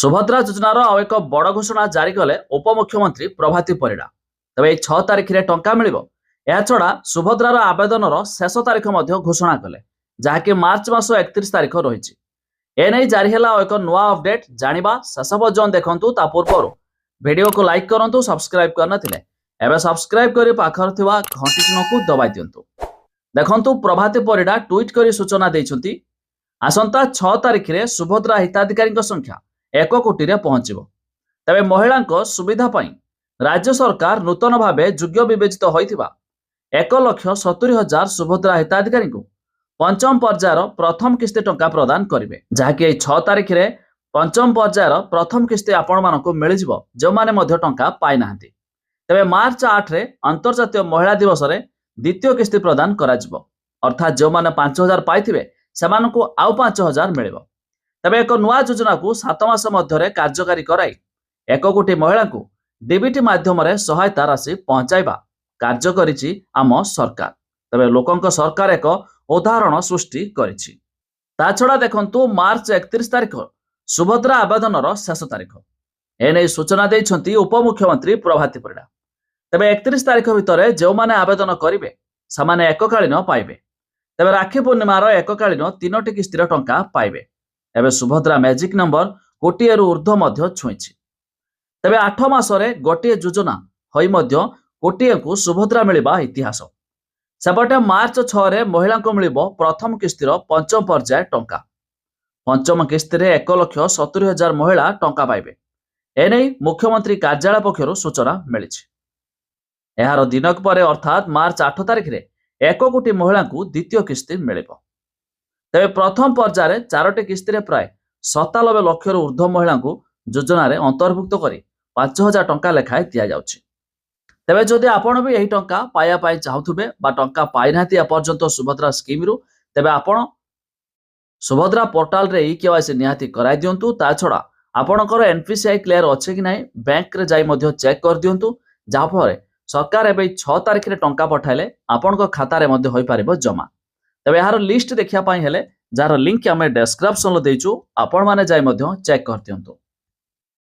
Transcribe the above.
ସୁଭଦ୍ରା ଯୋଜନାର ଆଉ ଏକ ବଡ଼ ଘୋଷଣା ଜାରି କଲେ ଉପମୁଖ୍ୟମନ୍ତ୍ରୀ ପ୍ରଭାତୀ ପରିଡ଼ା। ତେବେ ଏହି 6 ତାରିଖରେ ଟଙ୍କା ମିଳିବ। ଏହାଛଡ଼ା ସୁଭଦ୍ରାର ଆବେଦନର ଶେଷ ତାରିଖ ମଧ୍ୟ ଘୋଷଣା କଲେ, ଯାହାକି ମାର୍ଚ୍ଚ ମାସ 31 ତାରିଖ ରହିଛି। ଏନେଇ ଜାରି ହେଲା ଆଉ ଏକ ନୂଆ ଅପଡେଟ୍। ଜାଣିବା, ଶେଷ ପର୍ଯ୍ୟନ୍ତ ଦେଖନ୍ତୁ। ତା ପୂର୍ବରୁ ଭିଡିଓକୁ ଲାଇକ୍ କରନ୍ତୁ। ସବସ୍କ୍ରାଇବ୍ କରିନଥିଲେ ଏବେ ସବସ୍କ୍ରାଇବ୍ କରି ପାଖରେ ଥିବା ଘଣ୍ଟି ଚିହ୍ନକୁ ଦବାଇ ଦିଅନ୍ତୁ। ଦେଖନ୍ତୁ, ପ୍ରଭାତୀ ପରିଡ଼ା ଟ୍ୱିଟ୍ କରି ସୂଚନା ଦେଇଛନ୍ତି, ଆସନ୍ତା 6 ତାରିଖରେ ସୁଭଦ୍ରା ହିତାଧିକାରୀଙ୍କ ସଂଖ୍ୟା 1 କୋଟିରେ ପହଞ୍ଚିବ। ତେବେ ମହିଳାଙ୍କ ସୁବିଧା ପାଇଁ ରାଜ୍ୟ ସରକାର ନୂତନ ଭାବେ ଯୋଗ୍ୟ ବିବେଚିତ ହୋଇଥିବା 1,70,000 ସୁଭଦ୍ରା ହିତାଧିକାରୀଙ୍କୁ ପଞ୍ଚମ ପର୍ଯ୍ୟାୟର ପ୍ରଥମ କିସ୍ତି ଟଙ୍କା ପ୍ରଦାନ କରିବେ, ଯାହାକି ଏହି 6 ତାରିଖରେ ପଞ୍ଚମ ପର୍ଯ୍ୟାୟର ପ୍ରଥମ କିସ୍ତି ଆପଣମାନଙ୍କୁ ମିଳିଯିବ, ଯେଉଁମାନେ ମଧ୍ୟ ଟଙ୍କା ପାଇନାହାନ୍ତି। ତେବେ ମାର୍ଚ୍ଚ 8ରେ ଅନ୍ତର୍ଜାତୀୟ ମହିଳା ଦିବସରେ ଦ୍ୱିତୀୟ କିସ୍ତି ପ୍ରଦାନ କରାଯିବ। ଅର୍ଥାତ୍ ଯେଉଁମାନେ 5,000 ପାଇଥିବେ, ସେମାନଙ୍କୁ ଆଉ 5,000 ମିଳିବ। ତେବେ ଏକ ନୂଆ ଯୋଜନାକୁ 7 ମାସ ମଧ୍ୟରେ କାର୍ଯ୍ୟକାରୀ କରାଇ 1 କୋଟି ମହିଳାଙ୍କୁ ଡିବିଟି ମାଧ୍ୟମରେ ସହାୟତା ରାଶି ପହଞ୍ଚାଇବା କାର୍ଯ୍ୟ କରିଛି ଆମ ସରକାର। ତେବେ ଲୋକଙ୍କ ସରକାର ଏକ ଉଦାହରଣ ସୃଷ୍ଟି କରିଛି। ତା ଛଡ଼ା ଦେଖନ୍ତୁ, ମାର୍ଚ୍ଚ 31 ତାରିଖ ସୁଭଦ୍ରା ଆବେଦନର ଶେଷ ତାରିଖ। ଏନେଇ ସୂଚନା ଦେଇଛନ୍ତି ଉପମୁଖ୍ୟମନ୍ତ୍ରୀ ପ୍ରଭାତୀ ପରିଡ଼ା। ତେବେ 31 ତାରିଖ ଭିତରେ ଯେଉଁମାନେ ଆବେଦନ କରିବେ, ସେମାନେ ଏକକାଳୀନ ପାଇବେ। ତେବେ ରାକ୍ଷୀ ପୂର୍ଣ୍ଣିମାର ଏକକାଳୀନ ତିନୋଟି କିସ୍ତିର ଟଙ୍କା ପାଇବେ। ଏବେ ସୁଭଦ୍ରା ମ୍ୟାଜିକ ନମ୍ବର କୋଟିଏରୁ ଉର୍ଦ୍ଧ୍ୱ ମଧ୍ୟ ଛୁଇଁଛି। ତେବେ 8 ମାସରେ ଗୋଟିଏ ଯୋଜନା ହୋଇ ମଧ୍ୟ କୋଟିଏକୁ ସୁଭଦ୍ରା ମିଳିବା ଇତିହାସ। ସେପଟେ ମାର୍ଚ୍ଚ 6ରେ ମହିଳାଙ୍କୁ ମିଳିବ ପ୍ରଥମ କିସ୍ତିର ପଞ୍ଚମ ପର୍ଯ୍ୟାୟ ଟଙ୍କା। ପଞ୍ଚମ କିସ୍ତିରେ 1,70,000 ମହିଳା ଟଙ୍କା ପାଇବେ। ଏନେଇ ମୁଖ୍ୟମନ୍ତ୍ରୀ କାର୍ଯ୍ୟାଳୟ ପକ୍ଷରୁ ସୂଚନା ମିଳିଛି। ଏହାର ଦିନକ ପରେ, ଅର୍ଥାତ୍ ମାର୍ଚ୍ଚ 8 ତାରିଖରେ 1 କୋଟି ମହିଳାଙ୍କୁ ଦ୍ୱିତୀୟ କିସ୍ତି ମିଳିବ। ତେବେ ପ୍ରଥମ ପର୍ଯ୍ୟାୟରେ ଚାରୋଟି କିସ୍ତିରେ ପ୍ରାୟ 97 ଲକ୍ଷରୁ ଉର୍ଦ୍ଧ୍ୱ ମହିଳାଙ୍କୁ ଯୋଜନାରେ ଅନ୍ତର୍ଭୁକ୍ତ କରି 5,000 ଟଙ୍କା ଲେଖାଏଁ ଦିଆଯାଉଛି। ତେବେ ଯଦି ଆପଣ ବି ଏହି ଟଙ୍କା ପାଇବା ପାଇଁ ଚାହୁଁଥିବେ ବା ଟଙ୍କା ପାଇନାହାନ୍ତି ଏପର୍ଯ୍ୟନ୍ତ ସୁଭଦ୍ରା ସ୍କିମ୍ରୁ, ତେବେ ଆପଣ ସୁଭଦ୍ରା ପୋର୍ଟାଲରେ ଇ କେୱାଇସି ନିହାତି କରାଇ ଦିଅନ୍ତୁ। ତା ଛଡ଼ା ଆପଣଙ୍କର ଏନ୍ପିସିଆଇ କ୍ଲିୟର ଅଛି କି ନାହିଁ, ବ୍ୟାଙ୍କରେ ଯାଇ ମଧ୍ୟ ଚେକ୍ କରିଦିଅନ୍ତୁ, ଯାହାଫଳରେ ସରକାର ଏବେ 6 ତାରିଖରେ ଟଙ୍କା ପଠାଇଲେ ଆପଣଙ୍କ ଖାତାରେ ମଧ୍ୟ ହୋଇପାରିବ ଜମା। ତେବେ ଏହାର ଲିଷ୍ଟ ଦେଖିବା ପାଇଁ ହେଲେ, ଯାହାର ଲିଙ୍କ ଆମେ ଡେସ୍କ୍ରିପସନରେ ଦେଇଛୁ, ଆପଣମାନେ ଯାଇ ମଧ୍ୟ ଚେକ୍ କରିଦିଅନ୍ତୁ।